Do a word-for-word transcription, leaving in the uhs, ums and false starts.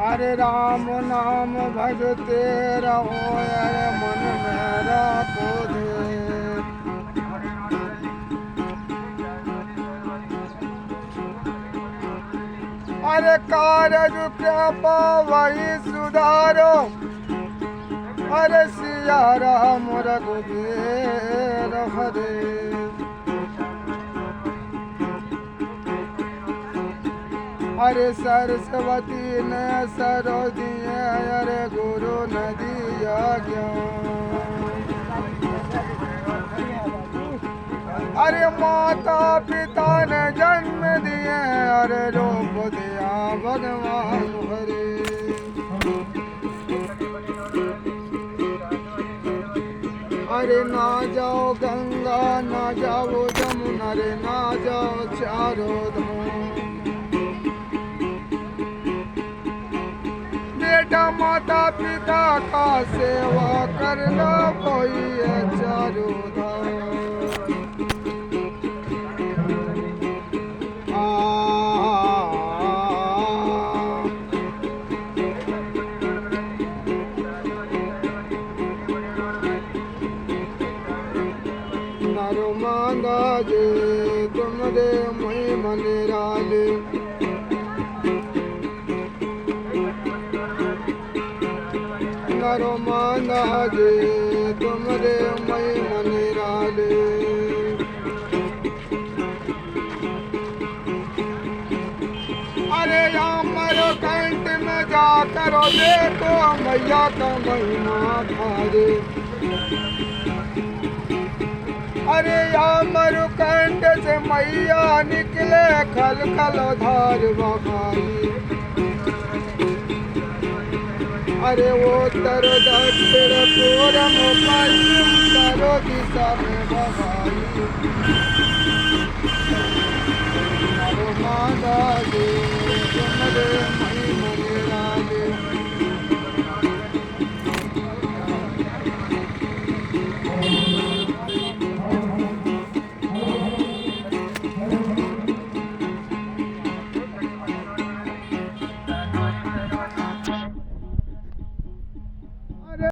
अरे राम नाम भजते रहो, अरे मन में राखो ध्यान। अरे कारज कृपा वही सुधारो, अरे सिया राम रघुबीर हरे। अरे सरस्वती ने सरो दिए, अरे गुरु ने दिया ज्ञान। अरे माता पिता ने जन्म दिए, अरे रूप दिया भगवान हरे। अरे ना जाओ गंगा, ना जाओ जमुना, अरे ना जाओ चारों धाम। बेटा माता पिता का सेवा करना, वही है चारों धाम। नरमांदा जे तुमरे महिमा निराले। नरमांदा जे तुमरे महिमा निराले। अरे अमरकंट में जाकर देखो मैया का महिमा भारी। अरे अमरकंट से मैया निकले खल खल धार बहाई। अरे उत्तर दक्षिण पूरब पश्चिम चारों दिशा में बहाई। नरमांदा जी